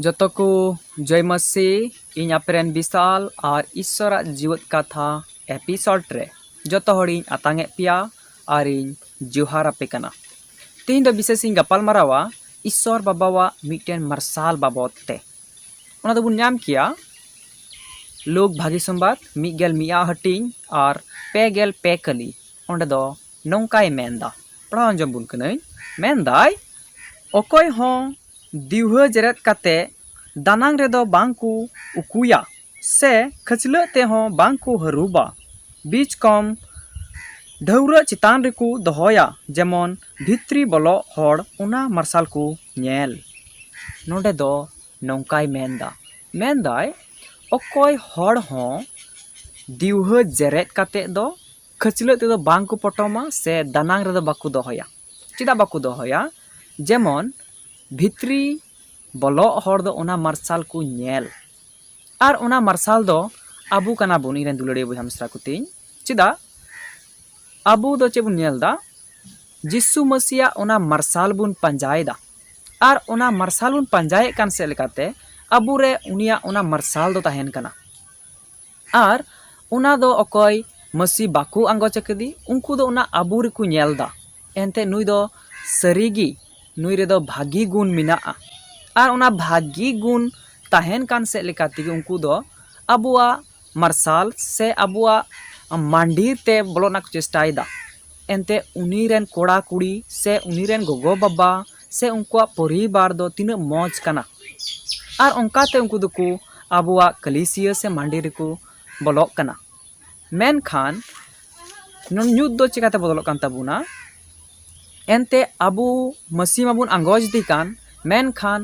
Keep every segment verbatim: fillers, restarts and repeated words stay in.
ᱡᱚᱛᱚ ᱠᱚ ᱡᱚᱭ ᱢᱟᱹᱥᱤ, ᱤᱧ ᱟᱯᱮ ᱨᱮᱱ ᱵᱤᱥᱟᱞ ᱟᱨ ᱤᱥᱥᱚᱨᱟᱜ ᱡᱤᱣᱮᱫ ᱠᱟᱛᱷᱟ ᱮᱯᱤᱥᱳᱰ ᱨᱮ ᱡᱚᱛᱚ ᱦᱚᱲᱤᱧ ᱟᱛᱟᱝ ᱮᱫ ᱯᱮᱭᱟ ᱟᱨ ᱤᱧ ᱡᱚᱦᱟᱨ ᱟᱯᱮ ᱠᱟᱱᱟ᱾ ᱛᱮᱦᱮᱧ ᱫᱚ ᱵᱤᱥᱮᱥ ᱤᱧ ᱜᱟᱯᱟᱞ ᱢᱟᱨᱟᱣᱟ ᱤᱥᱥᱚᱨ ᱵᱟᱵᱟᱣᱟᱜ ᱢᱤᱫᱴᱮᱱ ᱢᱟᱨᱥᱟᱞ ᱵᱟᱵᱚᱫ ᱛᱮ᱾ ᱚᱱᱟ ᱫᱚᱵᱚᱱ ᱧᱟᱢ ᱠᱮᱭᱟ ᱞᱩᱠ ᱵᱷᱟᱹᱜᱤ ᱥᱚᱢᱵᱟᱫ ᱢᱤᱫ ᱜᱮᱞ ᱢᱤᱫ ᱟᱜ ᱦᱟᱹᱴᱤᱧ ᱟᱨ ᱯᱮ ᱜᱮᱞ ᱯᱮ ᱠᱟᱹᱞᱤ᱾ ᱚᱸᱰᱮ ᱫᱚ ᱱᱚᱝᱠᱟᱭ ᱢᱮᱱᱫᱟ, ᱯᱟᱲᱦᱟᱣ ᱟᱸᱡᱚᱢ ᱵᱚᱱ ᱠᱟᱹᱱᱟᱹᱧ᱾ ᱢᱮᱱᱫᱟᱭ, ᱚᱠᱚᱭ ᱦᱚᱸ ᱫᱤᱣᱦᱟᱹ ᱡᱮᱨᱮᱫ ᱠᱟᱛᱮ ᱫᱟᱱᱟᱝ ᱨᱮᱫᱚ ᱵᱟᱝ ᱠᱚ ᱩᱠᱩᱭᱟ, ᱥᱮ ᱠᱷᱟᱹᱪᱞᱟᱹᱜ ᱛᱮᱦᱚᱸ ᱵᱟᱝ ᱠᱚ ᱦᱟᱹᱨᱩᱵᱟ᱾ ᱵᱤᱪ ᱠᱚᱢ ᱰᱷᱟᱹᱣᱨᱟᱹᱜ ᱪᱮᱛᱟᱱ ᱨᱮᱠᱚ ᱫᱚᱦᱚᱭᱟ, ᱡᱮᱢᱚᱱ ᱵᱷᱤᱛᱨᱤ ᱵᱚᱞᱚᱜ ᱦᱚᱲ ᱚᱱᱟ ᱢᱟᱨᱥᱟᱞ ᱠᱚ ᱧᱮᱞ᱾ ᱱᱚᱰᱮ ᱫᱚ ᱱᱚᱝᱠᱟᱭ ᱢᱮᱱᱫᱟ, ᱢᱮᱱᱫᱟᱭ, ᱚᱠᱚᱭ ᱦᱚᱲ ᱦᱚᱸ ᱫᱤᱣᱦᱟᱹ ᱡᱮᱨᱮᱫ ᱠᱟᱛᱮ ᱫᱚ ᱠᱷᱟᱹᱪᱞᱟᱹᱜ ᱛᱮᱫᱚ ᱵᱟᱝ ᱠᱚ ᱯᱚᱴᱚᱢᱟ ᱥᱮ ᱫᱟᱱᱟᱝ ᱨᱮᱫᱚ ᱵᱟᱠᱚ ᱫᱚᱦᱚᱭᱟ᱾ ᱪᱮᱫᱟᱜ ᱵᱟᱠᱚ ᱫᱚᱦᱚᱭᱟ? ᱡᱮᱢᱚᱱ ᱵᱷᱤᱛᱨᱤ ᱵᱚᱞᱚᱜ ᱦᱚᱲ ᱫᱚ ᱚᱱᱟ ᱢᱟᱨᱥᱟᱞ ᱠᱚ ᱧᱮᱞ᱾ ᱟᱨ ᱚᱱᱟ ᱢᱟᱨᱥᱟᱞ ᱫᱚ ᱟᱵᱚ ᱠᱟᱱᱟ ᱵᱚᱱ, ᱤᱧ ᱨᱮᱱ ᱫᱩᱞᱟᱹᱲᱤᱭᱟᱹ ᱵᱚᱭᱦᱟ ᱢᱤᱥᱨᱟ ᱠᱚ ᱛᱤᱧ᱾ ᱪᱮᱫᱟᱜ? ᱟᱵᱚ ᱫᱚ ᱪᱮᱫ ᱵᱚᱱ ᱧᱮᱞ ᱮᱫᱟ? ᱡᱤᱥᱩ ᱢᱟᱹᱥᱤᱭᱟᱜ ᱚᱱᱟ ᱢᱟᱨᱥᱟᱞ ᱵᱚᱱ ᱯᱟᱸᱡᱟᱭᱮᱫᱟ᱾ ᱟᱨ ᱚᱱᱟ ᱢᱟᱨᱥᱟᱞ ᱵᱚᱱ ᱯᱟᱸᱡᱟᱭᱮᱫ ᱠᱟᱱ ᱥᱮᱫ ᱞᱮᱠᱟᱛᱮ ᱟᱵᱚᱨᱮ ᱩᱱᱤᱭᱟᱜ ᱚᱱᱟ ᱢᱟᱨᱥᱟᱞ ᱫᱚ ᱛᱟᱦᱮᱱ ᱠᱟᱱᱟ᱾ ᱟᱨ ᱚᱱᱟ ᱫᱚ ᱚᱠᱚᱭ ᱢᱟᱹᱥᱤ ᱵᱟᱠᱚ ᱟᱸᱜᱚᱪ ᱟᱠᱟᱫᱮ, ᱩᱱᱠᱩ ᱫᱚ ᱚᱱᱟ ᱟᱵᱚ ᱨᱮᱠᱚ ᱧᱮᱞ ᱮᱫᱟ᱾ ᱮᱱᱛᱮ ᱱᱩᱭ ᱫᱚ ᱥᱟᱹᱨᱤᱜᱮ, ᱱᱩᱭ ᱨᱮᱫᱚ ᱵᱷᱟᱹᱜᱤ ᱜᱩᱱ ᱢᱮᱱᱟᱜᱼᱟ᱾ ᱟᱨ ᱚᱱᱟ ᱵᱷᱟᱹᱜᱤ ᱜᱩᱱ ᱛᱟᱦᱮᱱ ᱠᱟᱱ ᱥᱮᱫ ᱞᱮᱠᱟ ᱛᱮᱜᱮ ᱩᱱᱠᱩ ᱫᱚ ᱟᱵᱚᱣᱟᱜ ᱢᱟᱨᱥᱟᱞ ᱥᱮ ᱟᱵᱚᱣᱟᱜ ᱢᱟᱱᱰᱤᱨ ᱛᱮ ᱵᱚᱞᱚ ᱨᱮᱱᱟᱜ ᱠᱚ ᱪᱮᱥᱴᱟᱭᱮᱫᱟ᱾ ᱮᱱᱛᱮ ᱩᱱᱤ ᱨᱮᱱ ᱠᱚᱲᱟ ᱠᱩᱲᱤ ᱥᱮ ᱩᱱᱤ ᱨᱮᱱ ᱜᱚᱜᱚ ᱵᱟᱵᱟ ᱥᱮ ᱩᱱᱠᱩᱣᱟᱜ ᱯᱚᱨᱤᱵᱟᱨ ᱫᱚ ᱛᱤᱱᱟᱹᱜ ᱢᱚᱡᱽ ᱠᱟᱱᱟ᱾ ᱟᱨ ᱚᱱᱠᱟᱛᱮ ᱩᱱᱠᱩ ᱫᱚᱠᱚ ᱟᱵᱚᱣᱟᱜ ᱠᱟᱹᱞᱤᱥᱤᱭᱟᱹ ᱥᱮ ᱢᱟᱱᱰᱤ ᱨᱮᱠᱚ ᱵᱚᱞᱚᱜ ᱠᱟᱱᱟ᱾ ᱢᱮᱱᱠᱷᱟᱱ ᱱᱚ-, ᱧᱩᱛ ᱫᱚ ᱪᱤᱠᱟᱹᱛᱮ ᱵᱚᱫᱚᱞᱚᱜ ᱠᱟᱱ ᱛᱟᱵᱚᱱᱟ? ᱮᱱᱛᱮ ᱟᱵᱚ ᱢᱟᱹᱥᱤ ᱢᱟᱵᱚᱱ ᱟᱸᱜᱚᱪ ᱫᱮ ᱠᱟᱱ, ᱢᱮᱱᱠᱷᱟᱱ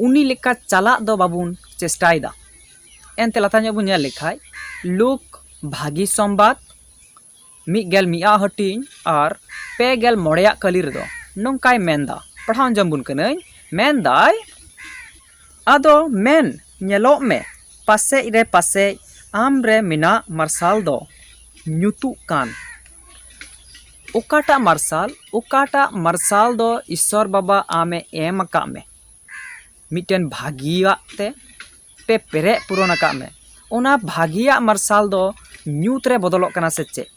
ᱩᱱᱤ ᱞᱮᱠᱟ ᱪᱟᱞᱟᱜ ᱫᱚ ᱵᱟᱵᱚᱱ ᱪᱮᱥᱴᱟᱭᱮᱫᱟ᱾ ᱮᱱᱛᱮ ᱞᱟᱛᱟᱨ ᱧᱚᱜ ᱵᱚᱱ ᱧᱮᱞ ᱞᱮᱠᱷᱟᱡ, ᱞᱩᱠ ᱵᱷᱟᱹᱜᱤ ᱥᱚᱢᱵᱟᱫ ᱢᱤᱫ ᱜᱮᱞ ᱢᱤᱫ ᱟᱜ ᱦᱟᱹᱴᱤᱧ ᱟᱨ ᱯᱮ ᱜᱮᱞ ᱢᱚᱬᱮ ᱟᱜ ᱠᱟᱹᱞᱤ ᱨᱮᱫᱚ ᱱᱚᱝᱠᱟᱭ ᱢᱮᱱᱫᱟ, ᱯᱟᱲᱦᱟᱣ ᱟᱸᱡᱚᱢ ᱵᱚᱱ ᱠᱟᱹᱱᱟᱹᱧ᱾ ᱢᱮᱱᱫᱟᱭ, ᱟᱫᱚ ᱢᱮᱱ, ᱧᱮᱞᱚᱜ ᱢᱮ, ᱯᱟᱥᱮᱡ ᱨᱮ ᱯᱟᱥᱮᱡ ᱟᱢ ᱨᱮ ᱢᱮᱱᱟᱜ ᱢᱟᱨᱥᱟᱞ ᱫᱚ ᱧᱩᱛᱩᱜ ᱠᱟᱱ᱾ ᱚᱠᱟᱴᱟᱜ ᱢᱟᱨᱥᱟᱞ? ᱚᱠᱟᱴᱟᱜ ᱢᱟᱨᱥᱟᱞ ᱫᱚ ᱤᱥᱥᱚᱨ ᱵᱟᱵᱟ ᱟᱢᱮ ᱮᱢ ᱟᱠᱟᱫ ᱢᱮ? ᱢᱤᱫᱴᱮᱱ ᱵᱷᱟᱹᱜᱤᱭᱟᱜ ᱛᱮ ᱯᱮ ᱯᱮᱨᱮᱡ ᱯᱩᱨᱚᱱ ᱟᱠᱟᱫ ᱢᱮ᱾ ᱚᱱᱟ ᱵᱷᱟᱹᱜᱤᱭᱟᱜ ᱢᱟᱨᱥᱟᱞ ᱫᱚ ᱧᱩᱛ ᱨᱮ ᱵᱚᱫᱚᱞᱚᱜ ᱠᱟᱱᱟ ᱥᱮ ᱪᱮᱫ?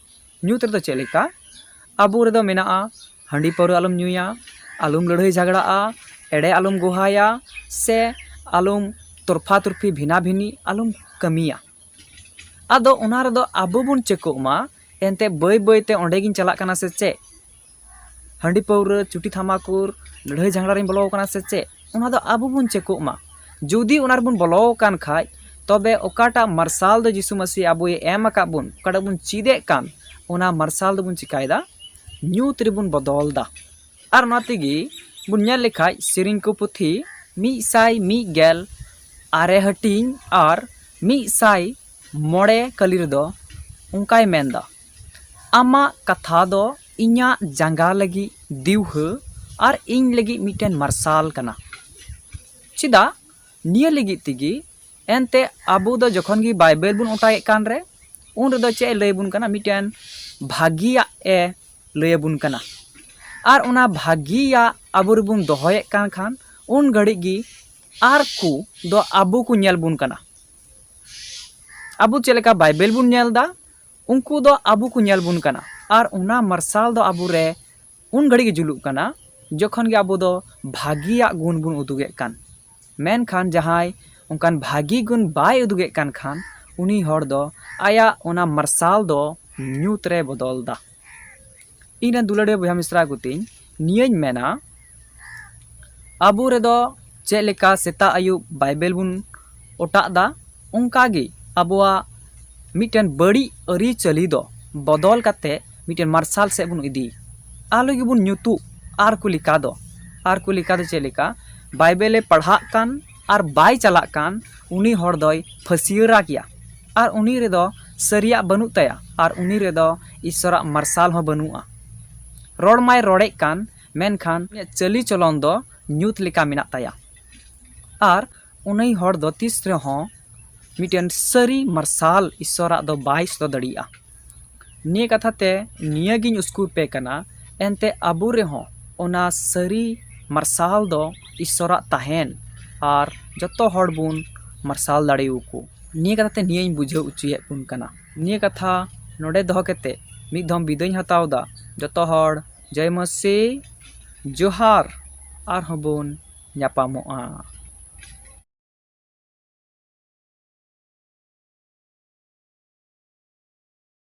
ᱧᱩᱛ ᱨᱮᱫᱚ ᱪᱮᱫ ᱞᱮᱠᱟ? ᱟᱵᱚ ᱨᱮᱫᱚ ᱢᱮᱱᱟᱜᱼᱟ, ᱦᱟᱺᱰᱤ ᱯᱟᱹᱣᱨᱟᱹ ᱟᱞᱚᱢ ᱧᱩᱭᱟ, ᱟᱞᱚᱢ ᱞᱟᱹᱲᱦᱟᱹᱭ ᱡᱷᱟᱜᱽᱲᱟᱜᱼᱟ, ᱮᱲᱮ ᱟᱞᱚᱢ ᱜᱚᱦᱟᱭᱟ, ᱥᱮ ᱟᱞᱚᱢ ᱛᱚᱨᱯᱷᱟ ᱛᱚᱨᱯᱷᱤ ᱵᱷᱤᱱᱟ ᱵᱷᱤᱱᱤ ᱟᱞᱚᱢ ᱠᱟᱹᱢᱤᱭᱟ᱾ ᱟᱫᱚ ᱚᱱᱟ ᱨᱮᱫᱚ ᱟᱵᱚ ᱵᱚᱱ ᱪᱮᱠᱚᱜ ᱢᱟ, ᱮᱱᱛᱮ ᱵᱟᱹᱭ ᱵᱟᱹᱭ ᱛᱮ ᱚᱸᱰᱮ ᱜᱤᱧ ᱪᱟᱞᱟᱜ ᱠᱟᱱᱟ ᱥᱮ ᱪᱮᱫ? ᱦᱟᱺᱰᱤ ᱯᱟᱹᱣᱨᱟᱹ, ᱪᱩᱴᱤ ᱛᱷᱟᱢᱟᱠᱩᱨ, ᱞᱟᱹᱲᱦᱟᱹᱭ ᱡᱷᱟᱜᱽᱲᱟ ᱨᱤᱧ ᱵᱚᱞᱚ ᱟᱠᱟᱱᱟ ᱥᱮ ᱪᱮᱫ? ᱚᱱᱟ ᱫᱚ ᱟᱵᱚ ᱵᱚᱱ ᱪᱮᱠᱚᱜ ᱢᱟ᱾ ᱡᱩᱫᱤ ᱚᱱᱟ ᱨᱮᱵᱚᱱ ᱵᱚᱞᱚ ᱟᱠᱟᱱ ᱠᱷᱟᱡ, ᱛᱚᱵᱮ ᱚᱠᱟᱴᱟᱜ ᱢᱟᱨᱥᱟᱞ ᱫᱚ ᱡᱤᱥᱩ ᱢᱟᱹᱥᱤ ᱟᱵᱚᱭ ᱮᱢ ᱟᱠᱟᱫ ᱵᱚᱱ, ᱚᱠᱟᱴᱟᱜ ᱵᱚᱱ ᱪᱮᱫ ᱮᱫ ᱠᱟᱱ, ᱚᱱᱟ ᱢᱟᱨᱥᱟᱞ ᱫᱚᱵᱚᱱ ᱪᱤᱠᱟᱭᱮᱫᱟ? ᱧᱩᱛ ᱨᱮᱵᱚᱱ ᱵᱚᱫᱚᱞ ᱫᱟ᱾ ᱟᱨ ᱚᱱᱟ ᱛᱮᱜᱮ ᱵᱚᱱ ᱧᱮᱞ ᱞᱮᱠᱷᱟᱡ, ᱥᱮᱨᱮᱧ ᱠᱚ ᱯᱩᱛᱷᱤ ᱢᱤᱫ ᱥᱟᱭ ᱢᱤᱫ ᱜᱮᱞ ᱟᱨᱮ ᱦᱟᱹᱴᱤᱧ ᱟᱨ ᱢᱤᱫ ᱥᱟᱭ ᱢᱚᱬᱮ ᱠᱟᱹᱞᱤ ᱨᱮᱫᱚ ᱚᱱᱠᱟᱭ ᱢᱮᱱᱫᱟ, "ᱟᱢᱟᱜ ᱠᱟᱛᱷᱟ ᱫᱚ ᱤᱧᱟᱹᱜ ᱡᱟᱸᱜᱟ ᱞᱟᱹᱜᱤᱫ ᱫᱤᱣᱦᱟᱹ ᱟᱨ ᱤᱧ ᱞᱟᱹᱜᱤᱫ ᱢᱤᱫᱴᱮᱱ ᱢᱟᱨᱥᱟᱞ ᱠᱟᱱᱟ᱾" ᱪᱮᱫᱟᱜ? ᱱᱤᱭᱟᱹ ᱞᱟᱹᱜᱤᱫ ᱛᱮᱜᱮ, ᱮᱱᱛᱮ ᱟᱵᱚ ᱫᱚ ᱡᱚᱠᱷᱚᱱ ᱜᱮ ᱵᱟᱭᱵᱮᱞ ᱵᱚᱱ ᱚᱴᱟᱭᱮᱫ ᱠᱟᱱ ᱨᱮ, ᱩᱱ ᱨᱮᱫᱚ ᱪᱮᱫ ᱮ ᱞᱟᱹᱭ ᱟᱵᱚᱱ ᱠᱟᱱᱟ? ᱢᱤᱫᱴᱮᱱ ᱵᱷᱟᱹᱜᱤᱭᱟᱜ ᱮ ᱞᱟᱹᱭ ᱟᱵᱚᱱ ᱠᱟᱱᱟ᱾ ᱟᱨ ᱚᱱᱟ ᱵᱷᱟᱹᱜᱤᱭᱟᱜ ᱟᱵᱚ ᱨᱮᱵᱚᱱ ᱫᱚᱦᱚᱭᱮᱫ ᱠᱟᱱ ᱠᱷᱟᱱ, ᱩᱱ ᱜᱷᱟᱹᱲᱤᱡ ᱜᱮ ᱟᱨ ᱠᱚ ᱫᱚ ᱟᱵᱚ ᱠᱚ ᱧᱮᱞ ᱵᱚᱱ ᱠᱟᱱᱟ᱾ ᱟᱵᱚ ᱪᱮᱫ ᱞᱮᱠᱟ ᱵᱟᱭᱵᱮᱞ ᱵᱚᱱ ᱧᱮᱞ ᱮᱫᱟ, ᱩᱱᱠᱩ ᱫᱚ ᱟᱵᱚ ᱠᱚ ᱧᱮᱞ ᱵᱚᱱ ᱠᱟᱱᱟ᱾ ᱟᱨ ᱚᱱᱟ ᱢᱟᱨᱥᱟᱞ ᱫᱚ ᱟᱵᱚ ᱨᱮ ᱩᱱ ᱜᱷᱟᱹᱲᱤᱡ ᱜᱮ ᱡᱩᱞᱩᱜ ᱠᱟᱱᱟ, ᱡᱚᱠᱷᱚᱱ ᱜᱮ ᱟᱵᱚ ᱫᱚ ᱵᱷᱟᱹᱜᱤᱭᱟᱜ ᱜᱩᱱ ᱵᱚᱱ ᱩᱫᱩᱜᱮᱫ ᱠᱟᱱ᱾ ᱢᱮᱱᱠᱷᱟᱱ ᱡᱟᱦᱟᱸᱭ ᱚᱱᱠᱟᱱ ᱵᱷᱟᱹᱜᱤ ᱜᱩᱱ ᱵᱟᱭ ᱩᱫᱩᱜᱮᱫ ᱠᱟᱱ ᱠᱷᱟᱱ, ᱩᱱᱤ ᱦᱚᱲ ᱫᱚ ᱟᱭᱟᱜ ᱚᱱᱟ ᱢᱟᱨᱥᱟᱞ ᱫᱚ ᱧᱩᱛ ᱨᱮ ᱵᱚᱫᱚᱞ ᱫᱟ᱾ ᱤᱧ ᱨᱮᱱ ᱫᱩᱞᱟᱹᱲᱤᱭᱟᱹ ᱵᱚᱭᱦᱟ ᱢᱤᱥᱨᱟ ᱠᱚ ᱛᱤᱧ, ᱱᱤᱭᱟᱹᱧ ᱢᱮᱱᱟ, ᱟᱵᱚ ᱨᱮᱫᱚ ᱪᱮᱫ ᱞᱮᱠᱟ ᱥᱮᱛᱟᱜ ᱟᱹᱭᱩᱵ ᱵᱟᱭᱵᱮᱞ ᱵᱚᱱ ᱚᱴᱟᱜ ᱫᱟ, ᱚᱱᱠᱟ ᱜᱮ ᱟᱵᱚᱣᱟᱜ ᱢᱤᱫᱴᱮᱱ ᱵᱟᱹᱲᱤᱡ ᱟᱹᱨᱤᱪᱟᱹᱞᱤ ᱫᱚ ᱵᱚᱫᱚᱞ ᱠᱟᱛᱮ ᱢᱤᱫᱴᱮᱱ ᱢᱟᱨᱥᱟᱞ ᱥᱮᱫ ᱵᱚᱱ ᱤᱫᱤ᱾ ᱟᱞᱚ ᱜᱮᱵᱚᱱ ᱧᱩᱛᱩᱜ ᱟᱨ ᱠᱚ ᱞᱮᱠᱟ ᱫᱚ᱾ ᱟᱨ ᱠᱚ ᱞᱮᱠᱟ ᱫᱚ ᱪᱮᱫ ᱞᱮᱠᱟ? ᱵᱟᱭᱵᱮᱞᱮ ᱯᱟᱲᱦᱟᱜ ᱠᱟᱱ ᱟᱨ ᱵᱟᱭ ᱪᱟᱞᱟᱜ ᱠᱟᱱ, ᱩᱱᱤ ᱦᱚᱲ ᱫᱚᱭ ᱯᱷᱟᱹᱥᱭᱟᱹᱨᱟ ᱜᱮᱭᱟ᱾ ᱟᱨ ᱩᱱᱤ ᱨᱮᱫᱚ ᱥᱟᱹᱨᱤᱭᱟᱜ ᱵᱟᱹᱱᱩᱜ ᱛᱟᱭᱟ, ᱟᱨ ᱩᱱᱤ ᱨᱮᱫᱚ ᱤᱥᱥᱚᱨᱟᱜ ᱢᱟᱨᱥᱟᱞ ᱦᱚᱸ ᱵᱟᱹᱱᱩᱜᱼᱟ᱾ ᱨᱚᱲ ᱢᱟᱭ ᱨᱚᱲᱮᱫ ᱠᱟᱱ, ᱢᱮᱱᱠᱷᱟᱱ ᱩᱱᱤᱭᱟᱜ ᱪᱟᱹᱞᱤ ᱪᱚᱞᱚᱱ ᱫᱚ ᱧᱩᱛ ᱞᱮᱠᱟ ᱢᱮᱱᱟᱜ ᱛᱟᱭᱟ᱾ ᱟᱨ ᱩᱱᱤ ᱦᱚᱲ ᱫᱚ ᱛᱤᱥ ᱨᱮᱦᱚᱸ ᱢᱤᱫᱴᱮᱱ ᱥᱟᱹᱨᱤ ᱢᱟᱨᱥᱟᱞ ᱤᱥᱥᱚᱨᱟᱜ ᱫᱚ ᱵᱟᱭ ᱥᱚᱫᱚᱨ ᱫᱟᱲᱮᱭᱟᱜᱼᱟ᱾ ᱱᱤᱭᱟᱹ ᱠᱟᱛᱷᱟ ᱛᱮ ᱱᱤᱭᱟᱹ ᱜᱤᱧ ᱩᱥᱠᱩᱨ ᱯᱮ ᱠᱟᱱᱟ, ᱮᱱᱛᱮ ᱟᱵᱚ ᱨᱮᱦᱚᱸ ᱚᱱᱟ ᱥᱟᱹᱨᱤ ᱢᱟᱨᱥᱟᱞ ᱫᱚ ᱤᱥᱥᱚᱨᱟᱜ ᱛᱟᱦᱮᱱ, ᱟᱨ ᱡᱚᱛᱚ ᱦᱚᱲ ᱵᱚᱱ ᱢᱟᱨᱥᱟᱞ ᱫᱟᱲᱮᱭᱟᱠᱚ᱾ ᱱᱤᱭᱟᱹ ᱠᱟᱛᱷᱟ ᱛᱮ ᱱᱤᱭᱟᱹᱧ ᱵᱩᱡᱷᱟᱹᱣ ᱦᱚᱪᱚᱭᱮᱫ ᱵᱚᱱ ᱠᱟᱱᱟ᱾ ᱱᱤᱭᱟᱹ ᱠᱟᱛᱷᱟ ᱱᱚᱰᱮ ᱫᱚᱦᱚ ᱠᱟᱛᱮ ᱢᱤᱫ ᱫᱷᱚᱢ ᱵᱤᱫᱟᱹᱭ ᱦᱟᱛᱟᱣ ᱮᱫᱟ᱾ ᱡᱚᱛᱚ ᱦᱚᱲ ᱡᱚᱭ ᱢᱟᱹᱥᱤ, ᱡᱚᱦᱟᱨ, ᱟᱨᱦᱚᱸ ᱵᱚᱱ ᱧᱟᱯᱟᱢᱚᱜᱼᱟ᱾